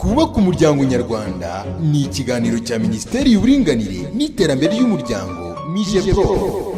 Twubake Umuryango Nyarwanda ni ikiganiro cya Minisiteri y'Uburinganire n'Iterambere ry'Umuryango, MIGEPROF.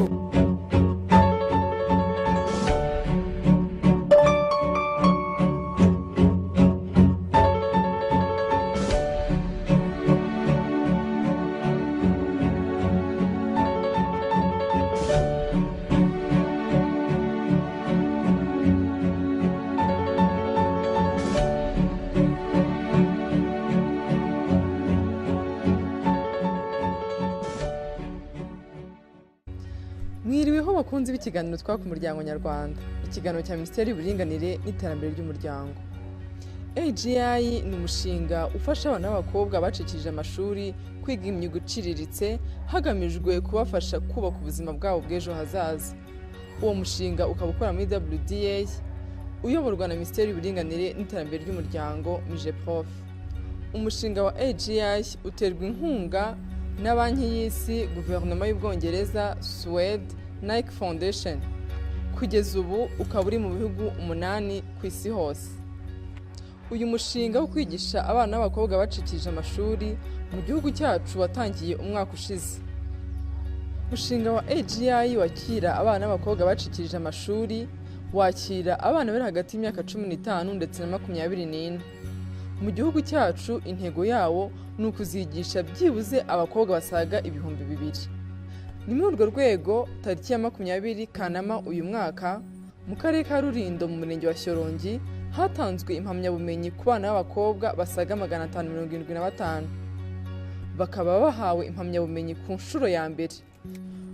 Mwiriweho bakunzi b'ikiganiro Twubake Umuryango Nyarwanda, ikiganiro cya Minisiteri y'Uburinganire n'Iterambere ry'Umuryango. AGI ni umushinga ufasha abana b'abakobwa bacikirije amashuri kwiga imyuga iciriritse, hagamijwe kubafasha kubaka ubuzima bwabo bw'ejo hazaza. Uwo mushinga ukaba ukora muri WDA, uyoborwa na Minisiteri y'Uburinganire n'Iterambere ry'Umuryango, MIGEPROF. Umushinga wa AGI uterwa inkunga na Banki y'Isi, Guverinoma y'Ubwongereza, Suwede, Nike Foundation. Kugeza ubu ukaba uri mu bihugu 8 ku isi hose. Uyu mushinga wo kwigisha abana b'abakobwa bacikije amashuri mu gihugu cyacu watangiye umwaka ushize. Umushinga wa AGI wakira abana b'abakobwa bacikije amashuri, wakira abana bari hagati y'imyaka 15 ndetse na 24. Mu gihugu cyacu intego yawo ni ukuzigisha byibuze abakobwa basaga 2000. Ni muri urwo rwego tariki ya 20 Kanama uyu mwaka, mu karere ka Rulindo mu murenge wa Shyorongi, hatanzwe impamyabumenyi ku bana b'abakobwa basaga 575. Bakaba bahawe impamyabumenyi ku nshuro ya mbere.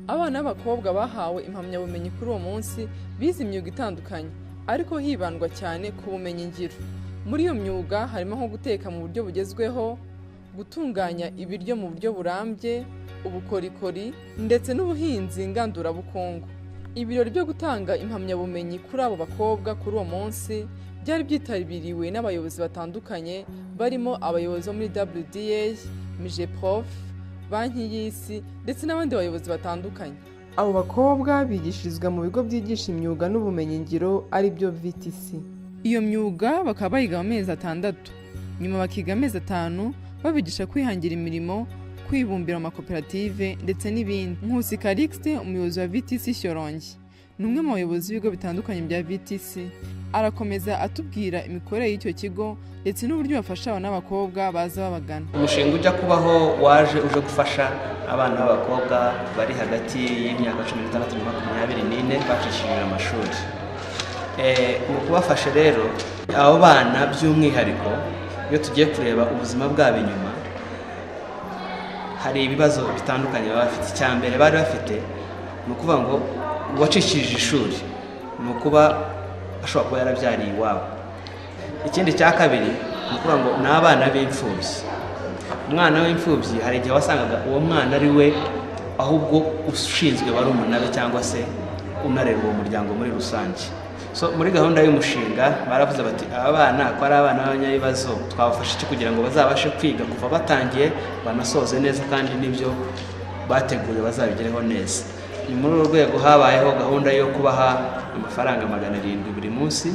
Abana b'abakobwa bahawe impamyabumenyi kuri uwo munsi bize imyuga itandukanye, ariko hibandwa cyane ku bumenyingiro. Muri iyo myuga harimo nko guteka mu buryo bugezweho, gutunganya ibiryo mu buryo burambye, ubukorikori ndetse n'ubuhinzi ngandurabukungu. Ibirori byo gutanga impamyabumenyi kuri abo bakobwa kuri uwo munsi byari byitabiriwe n'abayobozi batandukanye, barimo abayobozi bo muri WDA, MIGEPROF, Banki y'Isi ndetse n'abandi bayobozi batandukanye. Abo bakobwa bigishirizwa mu bigo byigisha imyuga n'ubumenyingiro, ari byo VTC. Iyo myuga bakaba bayiga amezi 6, nyuma bakiga amezi 5 babigisha kwihangira imirimo, kwibumbira mu makoperative ndetse n'ibindi. Nkusi Calixte, umuyobozi wa VTC Shyorongi, ni umwe mu bayobozi b'ibigo bitandukanye bya VTC. Arakomeza atubwira imikorere y'icyo kigo ndetse n'uburyo bafasha abana b'abakobwa baza babagana. Umushinga ujya kubaho waje uje gufasha abana b'abakobwa bari hagati y'imyaka 16 na 24 bacishije amashuri. Mu kubafasha rero abo bana by'umwihariko, iyo tugiye kureba ubuzima bwabo inyuma, hari ibibazo bitandukanye baba bafite. Icya mbere bari bafite ni ukuvuga ngo uwacishije ishuri ni ukuba ashobora kuba yarabyariye iwabo. Ikindi cya kabiri ni ukuvuga ngo ni abana b'imfubyi. Umwana w'imfubyi hari igihe wasangaga uwo mwana ari we ahubwo ushinzwe barumuna be cyangwa se unarera uwo muryango muri rusange. So muri gahunda y'umushinga baravuze bati aba bana ko ari abana b'abanyabibazo, twabafasha iki kugira ngo bazabashe kwiga kuva batangiye banasoze neza, kandi n'ibyo bateguye bazabigereho neza. Ni muri uru rwego habayeho gahunda yo kubaha amafaranga 700 buri munsi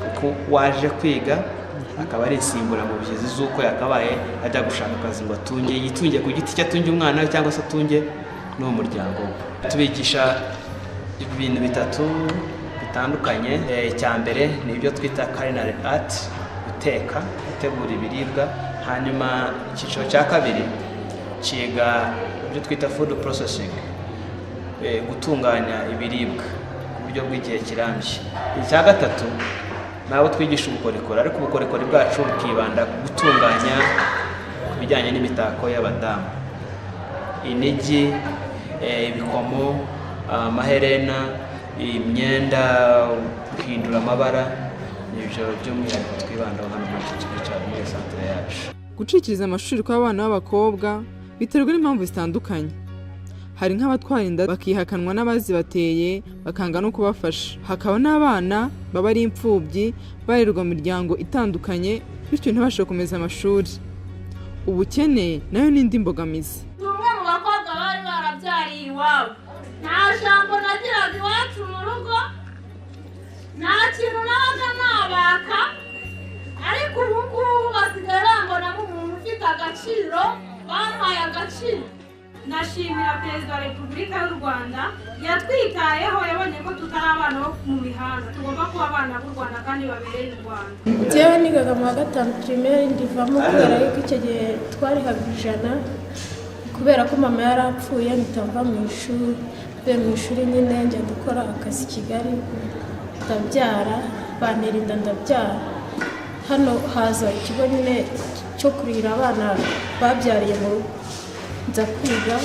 uko waje kwiga, akaba ari insimburamubyizi z'uko yakabaye ajya gushaka akazi ngo atunge, yitunge ku giti cye, atunge umwana we cyangwa se atunge n'uwo muryango we. Tubigisha ibintu 3 bitandukanye. Icya mbere ni ibyo twita culinary art, guteka, gutegura ibiribwa. Hanyuma icyiciro cya kabiri kiga ibyo twita food processing, gutunganya ibiribwa ku buryo bw'igihe kirambye. Icya gatatu ni abo twigisha ubukorikori, ariko ubukorikori bwacu bukibanda ku gutunganya ku bijyanye n'imitako y'abadamu, inigi, ibikomo, amaherena, imyenda, guhindura amabara. Ni ibyo by'umwihariko twibandaho hano muri iki kigo cya muri santere yacu. Gucikiriza amashuri kw'abana b'abakobwa biterwa n'impamvu zitandukanye. Hari nk'abatwara inda bakihakanwa n'abazibateye bakanga no kubafasha. Hakaba n'abana baba ari imfubyi barerwa mu miryango itandukanye, bityo ntibashe gukomeza amashuri. Ubukene nayo ni indi mbogamizi. Ni umwe mu bakobwa bari barabyariye iwabo. Nta jambo nagiraga iwacu mu rugo, nta kintu nabaga nabaka, ariko ubu ngubu basigaye agaciro, bampaye agaciro. Ndashimira Perezida wa Repubulika y'u Rwanda yatwitayeho, yabonye ko tutari abana bo mu mihanda, tugomba kuba abana b'u Rwanda kandi babereye u Rwanda. Njyewe nigaga mu wa 5 primaire, ndivamo kubera yuko icyo gihe twarihaga 100, kubera ko mama yari apfuye mpita mva mu ishuri. Mvuye mu ishuri nyine njya gukora akazi i Kigali, ndabyara, bantera inda ndabyara. Hano haza ikigo nyine cyo kurihira abana babyariye mu rugo, nza kwiga,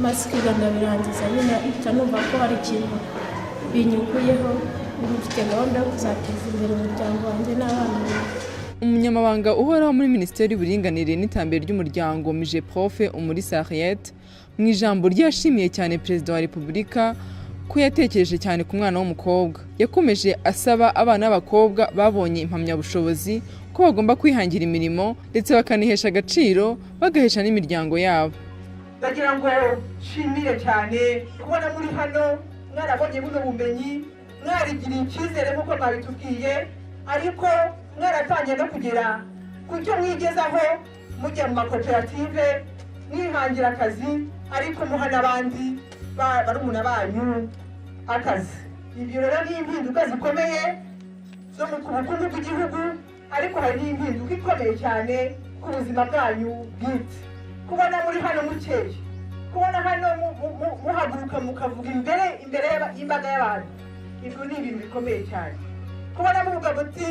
maze kwiga ndabirangiza nyine mpita numva ko hari ikintu binyunguyeho, ubu mfite gahunda yo kuzateza imbere umuryango wanjye n'abana banjye. Umunyamabanga uhoraho muri Minisiteri y'Uburinganire n'Iterambere ry'Umuryango, MIGEPROF, Umulisa Henriette, mu ijambo rye yashimiye cyane Perezida wa Repubulika ko yatekereje cyane ku mwana w'umukobwa. Yakomeje asaba abana b'abakobwa babonye impamyabushobozi ko bagomba kwihangira imirimo ndetse bakanihesha agaciro, bagahesha n'imiryango yabo. Ndagira ngo nshimire cyane kubona muri hano mwarabonye buno bumenyi, mwarigiriye icyizere nk'uko mwabitubwiye, ariko mwaratangiye no kugera ku cyo mwigezaho, mujya mu makoperative mwihangira akazi, ariko muha n'abandi barumuna banyu akazi. Ibyo rero ni impinduka zikomeye zo mu bukungu bw'igihugu, ariko hari n'impinduka ikomeye cyane ku buzima bwanyu bwite. Kubona muri hano mukeye, kubona hano muhaguruka mukavuga imbere y'imbaga y'abantu, ibyo ni ibintu bikomeye cyane. Kubona muvuga muti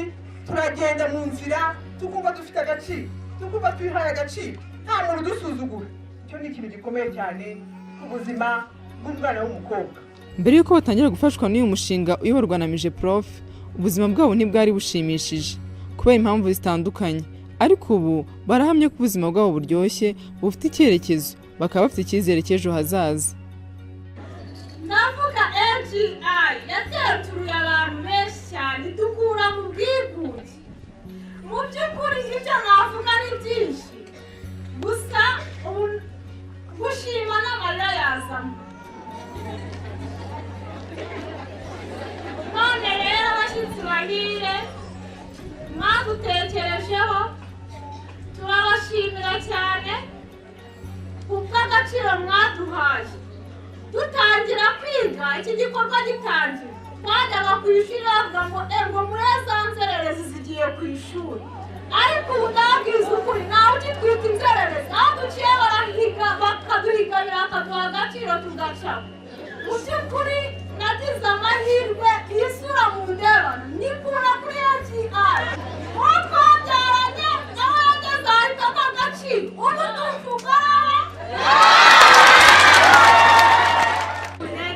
turagenda mu nzira tukumva dufite agaciro, tukumva twihaye agaciro, nta muntu udusuzugura, icyo ni ikintu gikomeye cyane ku buzima bw'umwana w'umukobwa. Mbere y'uko batangira gufashwa n'uyu mushinga uyoborwa na MIGEPROF, ubuzima bwabo ntibwari bushimishije kubera impamvu zitandukanye, ariko ubu barahamya ko ubuzima bwabo buryoshye, bufite icyerekezo, bakaba bafite icyizere cy'ejo hazaza. Ndavuga AGI yateturuye abantu benshi cyane, idukura mu bwigunge. Mu by'ukuri ibyo navuga ni byinshi, gusa ubu gushima n'amarira yazamo. None rero abashyitsi bahire mwadutekerejeho, turabashimira cyane kubw'agaciro mwaduhaye. Dutangira kwiga iki gikorwa gitangira, twajyaga ku ishuri bavuga ngo ngo muri za nzererezi zigiye ku ishuri, ariko ubu ndababwiza ukuri ntawe ugitwita inzererezi. Aho duciye barahiga, bakaduhiganira, bakaduha agaciro tugacamo. Mu by'ukuri nagize amahirwe, iyi sura mu ndebano nyikura kuri AGI. Uwo twabyaranye nawe yageze ahitamo agaciro, ubu tuvuga.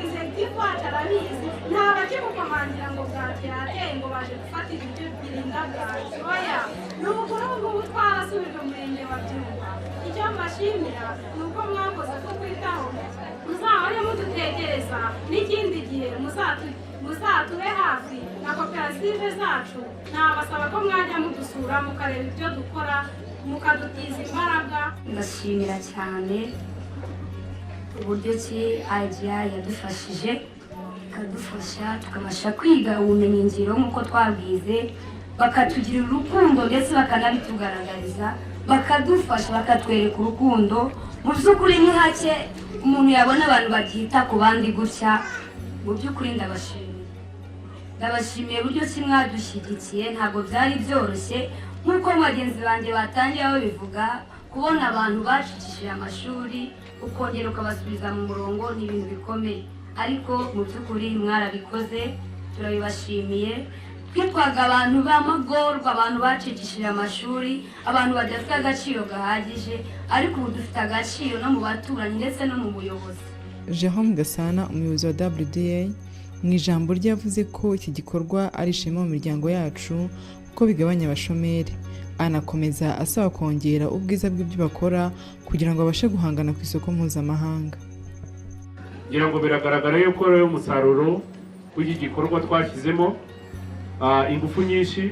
Executive wacu arabizi, nta bakimukomangira ngo bwaki yateye ngo baje gufata ibiryo birinda bwaki. Oya, ni ukuri ubu ngubu twarasubijwe mu murenge wa Byumba. Icyo mbashimira ni uko mwakoze ko kwitaho, muzahore mudutekereza n'ikindi gihe muzatube hafi na koperative zacu. Nabasaba ko mwajya mudusura mukareba ibyo dukora, mukadutiza imbaraga. Ndashimira cyane uburyo ki AGI yadufashije, ikadufasha tukabasha kwiga ubumenyingiro nk'uko twabwize, bakatugirira urukundo ndetse bakanabitugaragariza, bakadufasha, bakatwereka urukundo. Mu by'ukuri ni hake umuntu yabona abantu bakita ku bandi gutya. Mu by'ukuri ndabashimiye, ndabashimiye uburyo ki mwadushyigikiye, ntabwo byari byoroshye nk'uko bagenzi banjye batangiye babivuga. Kubona abantu bacikishije amashuri ukongera ukabasubiza mu murongo ni ibintu bikomeye, ariko mu by'ukuri mwarabikoze, turabibashimiye. Twitwaga abantu b'amagorwa, abantu bacikishije amashuri, abantu badafite agaciro gahagije, ariko ubu dufite agaciro no mu baturanyi ndetse no mu buyobozi. Jerome Gasana, umuyobozi wa WDA, mu ijambo rye yavuze ko iki gikorwa ari ishema mu miryango yacu kuko bigabanya abashomeri, anakomeza asaba kongera ubwiza bw'ibyo bakora kugira ngo babashe guhangana ku isoko mpuzamahanga. Ngira ngo biragaragara yuko rero umusaruro w'iki gikorwa twashyizemo ingufu nyinshi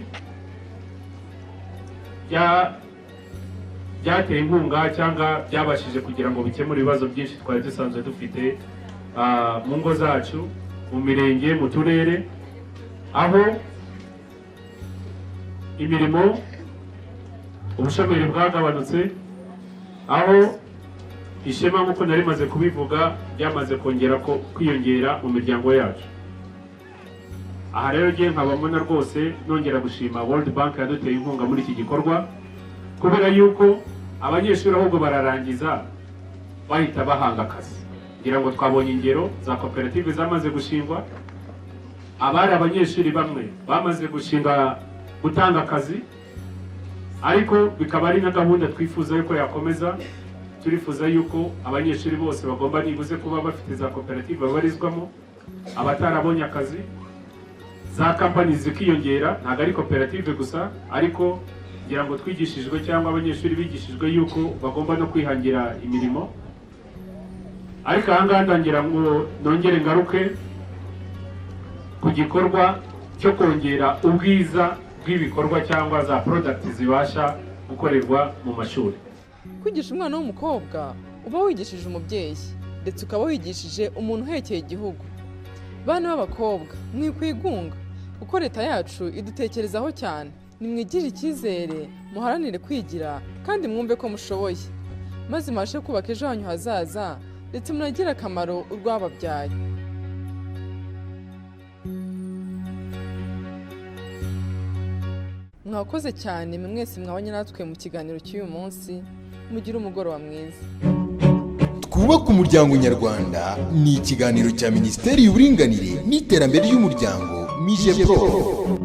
byateye inkunga cyangwa byabashije kugira ngo bikemure ibibazo byinshi twari dusanzwe dufite mu ngo zacu, mu mirenge, mu turere, aho imirimo Ubushomeri bwagabanutse, aho ishema, nk'uko nari maze kubivuga, ryamaze kongera ko kwiyongera mu miryango yacu. Aha rero ngiye nkaba mbona rwose nongera gushima World Bank yaduteye inkunga muri iki gikorwa, kubera yuko abanyeshuri ahubwo bararangiza bahita bahanga akazi. Ngira ngo twabonye ingero za koperative zamaze gushingwa, abari abanyeshuri bamwe bamaze gushinga, gutanga akazi, ariko bikaba ari na gahunda twifuza yuko yakomeza. Turifuza yuko abanyeshuri bose bagomba nibuze kuba bafite za koperative babarizwamo, abatarabonye akazi, za kampani zikiyongera. Ntabwo ari koperative gusa, ariko ngira ngo twigishijwe cyangwa abanyeshuri bigishijwe yuko bagomba no kwihangira imirimo. Ariko aha ngaha ndagira ngo nongere ngaruke ku gikorwa cyo kongera ubwiza bw'ibikorwa cyangwa za product zibasha gukorerwa mu mashuri. Kwigisha umwana w'umukobwa uba wigishije umubyeyi, ndetse ukaba wigishije umuntu uhekeye igihugu. Bana b'abakobwa, mwikwigunga kuko leta yacu idutekerezaho cyane. Nimwigirire icyizere, muharanire kwigira kandi mwumve ko mushoboye, maze mubashe kubaka ejo hanyu hazaza, ndetse munagire akamaro urwababyaye. Mwakoze cyane mwe mwese mwabanye natwe mu kiganiro cy'uyu munsi. Mugire umugoroba mwiza. Twubake Umuryango Nyarwanda ni ikiganiro cya Minisiteri y'Uburinganire n'Iterambere ry'Umuryango, MIGEPROF.